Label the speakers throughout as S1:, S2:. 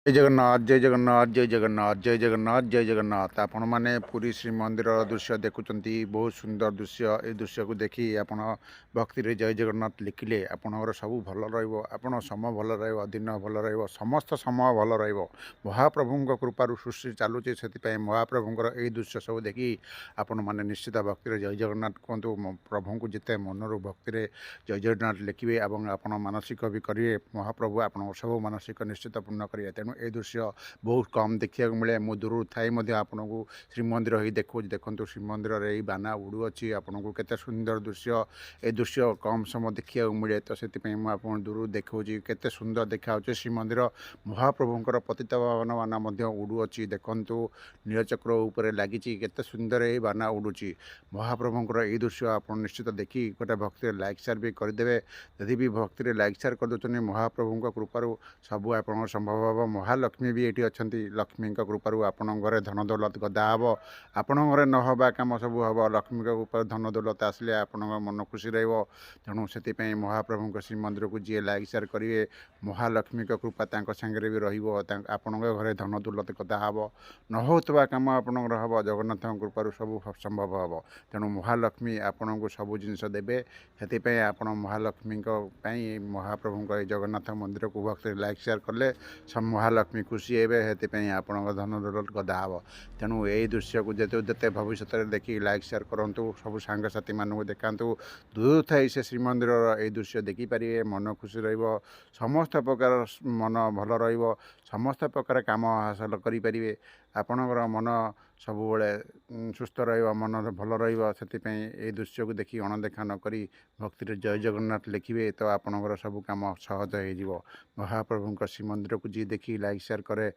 S1: ଜୟ ଜଗନ୍ନାଥ, ଜୟ ଜଗନ୍ନାଥ, ଜୟ ଜଗନ୍ନାଥ, ଜୟ ଜଗନ୍ନାଥ, ଜୟ ଜଗନ୍ନାଥ। ଆପଣମାନେ ପୁରୀ ଶ୍ରୀମନ୍ଦିରର ଦୃଶ୍ୟ ଦେଖୁଛନ୍ତି, ବହୁତ ସୁନ୍ଦର ଦୃଶ୍ୟ। ଏ ଦୃଶ୍ୟକୁ ଦେଖି ଆପଣ ଭକ୍ତିରେ ଜୟ ଜଗନ୍ନାଥ ଲେଖିଲେ ଆପଣଙ୍କର ସବୁ ଭଲ ରହିବ। ଆପଣ ସମୟ ଭଲ ରହିବ, ଦିନ ଭଲ ରହିବ, ସମସ୍ତ ସମୟ ଭଲ ରହିବ। ମହାପ୍ରଭୁଙ୍କ କୃପାରୁ ସୃଷ୍ଟି ଚାଲୁଛି। ସେଥିପାଇଁ ମହାପ୍ରଭୁଙ୍କର ଏଇ ଦୃଶ୍ୟ ସବୁ ଦେଖି ଆପଣମାନେ ନିଶ୍ଚିତ ଭକ୍ତିରେ ଜୟ ଜଗନ୍ନାଥ କୁହନ୍ତୁ। ପ୍ରଭୁଙ୍କୁ ଯେତେ ମନରୁ ଭକ୍ତିରେ ଜୟ ଜଗନ୍ନାଥ ଲେଖିବେ ଏବଂ ଆପଣ ମାନସିକ ବି କରିବେ, ମହାପ୍ରଭୁ ଆପଣଙ୍କ ସବୁ ମାନସିକ ନିଶ୍ଚିତ ପୂର୍ଣ୍ଣ କରିବେ। ତେଣୁ ଏ ଦୃଶ୍ୟ ବହୁତ କମ୍ ଦେଖିବାକୁ ମିଳେ। ମୁଁ ଦୂରରୁ ଥାଇ ମଧ୍ୟ ଆପଣଙ୍କୁ ଶ୍ରୀମନ୍ଦିର ହେଇ ଦେଖାଉଛି। ଦେଖନ୍ତୁ, ଶ୍ରୀମନ୍ଦିରରେ ଏଇ ବାନା ଉଡ଼ୁଅଛି ଆପଣଙ୍କୁ, କେତେ ସୁନ୍ଦର ଦୃଶ୍ୟ। ଏ ଦୃଶ୍ୟ କମ୍ ସମୟ ଦେଖିବାକୁ ମିଳେ, ତ ସେଥିପାଇଁ ମୁଁ ଆପଣଙ୍କୁ ଦୂରରୁ ଦେଖାଉଛି କେତେ ସୁନ୍ଦର ଦେଖାଯାଉଛି ଶ୍ରୀମନ୍ଦିର। ମହାପ୍ରଭୁଙ୍କର ପତିତପାବନ ବାନା ମଧ୍ୟ ଉଡ଼ୁଅଛି। ଦେଖନ୍ତୁ, ନୀଳଚକ୍ର ଉପରେ ଲାଗିଛି, କେତେ ସୁନ୍ଦର ଏଇ ବାନା ଉଡ଼ୁଛି। ମହାପ୍ରଭୁଙ୍କର ଏଇ ଦୃଶ୍ୟ ଆପଣ ନିଶ୍ଚିତ ଦେଖି ଗୋଟେ ଭକ୍ତିରେ ଲାଇକ୍ ସେୟାର ବି କରିଦେବେ। ଯଦି ବି ଭକ୍ତିରେ ଲାଇକ୍ ସେୟାର କରିଦେଉଛନ୍ତି, ମହାପ୍ରଭୁଙ୍କ କୃପାରୁ ସବୁ ଆପଣଙ୍କର ସମ୍ଭବ ହେବ। ମହାଲକ୍ଷ୍ମୀ ବି ଏଇଠି ଅଛନ୍ତି। ଲକ୍ଷ୍ମୀଙ୍କ କୃପାରୁ ଆପଣଙ୍କ ଘରେ ଧନ ଦୌଲତ ଗଦା ହେବ। ଆପଣଙ୍କ ଘରେ ନ ହେବା କାମ ସବୁ ହେବ। ଲକ୍ଷ୍ମୀଙ୍କ କୃପାରୁ ଧନ ଦୌଲତ ଆସିଲେ ଆପଣଙ୍କ ମନ ଖୁସି ରହିବ। ତେଣୁ ସେଥିପାଇଁ ମହାପ୍ରଭୁଙ୍କ ଶ୍ରୀମନ୍ଦିରକୁ ଯିଏ ଲାଇକ୍ ସେୟାର କରିବେ, ମହାଲକ୍ଷ୍ମୀଙ୍କ କୃପା ତାଙ୍କ ସାଙ୍ଗରେ ବି ରହିବ। ଆପଣଙ୍କ ଘରେ ଧନ ଦୌଲତ ଗଦା ହେବ, ନ ହେଉଥିବା କାମ ଆପଣଙ୍କର ହେବ। ଜଗନ୍ନାଥଙ୍କ କୃପାରୁ ସବୁ ସମ୍ଭବ ହେବ। ତେଣୁ ମହାଲକ୍ଷ୍ମୀ ଆପଣଙ୍କୁ ସବୁ ଜିନିଷ ଦେବେ। ସେଥିପାଇଁ ଆପଣ ମହାଲକ୍ଷ୍ମୀଙ୍କ ପାଇଁ ମହାପ୍ରଭୁଙ୍କ ଏଇ ଜଗନ୍ନାଥ ମନ୍ଦିରକୁ ଭକ୍ତିରେ ଲାଇକ୍ ସେୟାର କଲେ ମହାଲକ୍ଷ୍ମୀ ଖୁସି ହେବେ। ସେଥିପାଇଁ ଆପଣଙ୍କ ଧନ ଦୌଲତ ଗଦା ହେବ। ତେଣୁ ଏଇ ଦୃଶ୍ୟକୁ ଯେତେ ଯେତେ ଭବିଷ୍ୟତରେ ଦେଖି ଲାଇକ୍ ସେୟାର କରନ୍ତୁ, ସବୁ ସାଙ୍ଗସାଥିମାନଙ୍କୁ ଦେଖାନ୍ତୁ। ଦୂରରୁ ଥାଇ ସେ ଶ୍ରୀମନ୍ଦିରର ଏଇ ଦୃଶ୍ୟ ଦେଖିପାରିବେ, ମନ ଖୁସି ରହିବ, ସମସ୍ତ ପ୍ରକାର ମନ ଭଲ ରହିବ, ସମସ୍ତ ପ୍ରକାର କାମ ହାସଲ କରିପାରିବେ। ଆପଣଙ୍କର ମନ ସବୁବେଳେ ସୁସ୍ଥ ରହିବ, ମନ ଭଲ ରହିବ। ସେଥିପାଇଁ ଏଇ ଦୃଶ୍ୟକୁ ଦେଖି ଅଣଦେଖା ନ କରି ଭକ୍ତିରେ ଜୟ ଜଗନ୍ନାଥ ଲେଖିବେ ତ ଆପଣଙ୍କର ସବୁ କାମ ସହଜ ହେଇଯିବ। ମହାପ୍ରଭୁଙ୍କ ଶ୍ରୀମନ୍ଦିରକୁ ଯିଏ ଦେଖି ଲାଇକ୍ ସେୟାର କରେ,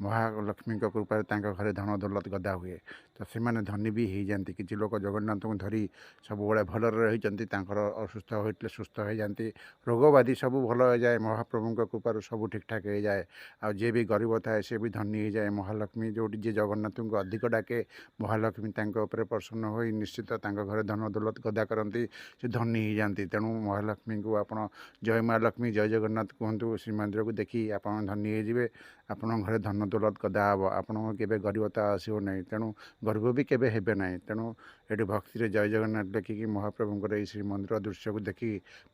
S1: ମହାଲକ୍ଷ୍ମୀଙ୍କ କୃପାରେ ତାଙ୍କ ଘରେ ଧନ ଦୌଲତ ଗଦା ହୁଏ, ତ ସେମାନେ ଧନୀ ବି ହେଇଯାଆନ୍ତି। କିଛି ଲୋକ ଜଗନ୍ନାଥଙ୍କୁ ଧରି ସବୁବେଳେ ଭଲରେ ରହିଛନ୍ତି। ତାଙ୍କର ଅସୁସ୍ଥ ହୋଇଥିଲେ ସୁସ୍ଥ ହେଇଯାଆନ୍ତି, ରୋଗବାଦୀ ସବୁ ଭଲ ହେଇଯାଏ, ମହାପ୍ରଭୁଙ୍କ କୃପାରୁ ସବୁ ଠିକ୍ଠାକ୍ ହେଇଯାଏ। ଆଉ ଯିଏ ବି ଗରିବ ଥାଏ, ସେ ବି ଧନୀ ହେଇଯାଏ। ମହାଲକ୍ଷ୍ମୀ ଯେଉଁଠି ଯିଏ ଜଗନ୍ନାଥଙ୍କୁ ଅଧିକ ଡାକେ, ମହାଲକ୍ଷ୍ମୀ ତାଙ୍କ ଉପରେ ପ୍ରସନ୍ନ ହୋଇ ନିଶ୍ଚିତ ତାଙ୍କ ଘରେ ଧନ ଦୌଲତ ଗଦା କରନ୍ତି, ସେ ଧନୀ ହେଇଯାଆନ୍ତି। ତେଣୁ ମହାଲକ୍ଷ୍ମୀଙ୍କୁ ଆପଣ ଜୟ ମା ଲକ୍ଷ୍ମୀ, ଜୟ ଜଗନ୍ନାଥ କୁହନ୍ତୁ। ଶ୍ରୀମନ୍ଦିରକୁ ଦେଖି ଆପଣ ଧନୀ ହେଇଯିବେ। ଆପଣଙ୍କ ଘରେ ଧନ ଦୌଲତ ଗଦା ହେବ, ଆପଣଙ୍କ କେବେ ଗରିବତା ଆସିବ ନାହିଁ, ତେଣୁ ଗରିବ ବି କେବେ ହେବେ ନାହିଁ। ତେଣୁ ଏଠି ଭକ୍ତିରେ ଜୟ ଜଗନ୍ନାଥ ଲେଖିକି ମହାପ୍ରଭୁଙ୍କର ଏଇ ଶ୍ରୀମନ୍ଦିର ଦୃଶ୍ୟକୁ ଦେଖି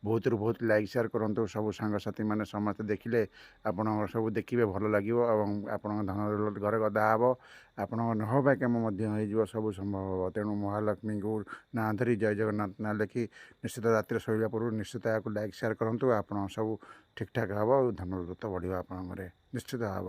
S1: ବହୁତରୁ ବହୁତ ଲାଇକ୍ ସେୟାର କରନ୍ତୁ। ସବୁ ସାଙ୍ଗସାଥିମାନେ ସମସ୍ତେ ଦେଖିଲେ ଆପଣଙ୍କର ସବୁ ଦେଖିବେ, ଭଲ ଲାଗିବ ଏବଂ ଆପଣଙ୍କ ଧନ ଦୌଲତ ଘରେ ଗଦା ହେବ, ଆପଣଙ୍କ ନ ହେବା କାମ ମଧ୍ୟ ହେଇଯିବ, ସବୁ ସମ୍ଭବ ହେବ। ତେଣୁ ମହାଲକ୍ଷ୍ମୀଙ୍କୁ ନାଁ ଧରି ଜୟ ଜଗନ୍ନାଥ ନାଁ ଲେଖି ନିଶ୍ଚିତ ରାତିରେ ଶୋଇଲା ପୂର୍ବରୁ ନିଶ୍ଚିତ ଏହାକୁ ଲାଇକ୍ ସେୟାର କରନ୍ତୁ। ଆପଣ ସବୁ ଠିକ୍ଠାକ୍ ହେବ ଆଉ ଧନ ଦୌଲତ ବଢ଼ିବ ଆପଣଙ୍କ ଘରେ, ନିଶ୍ଚିତ ହେବ।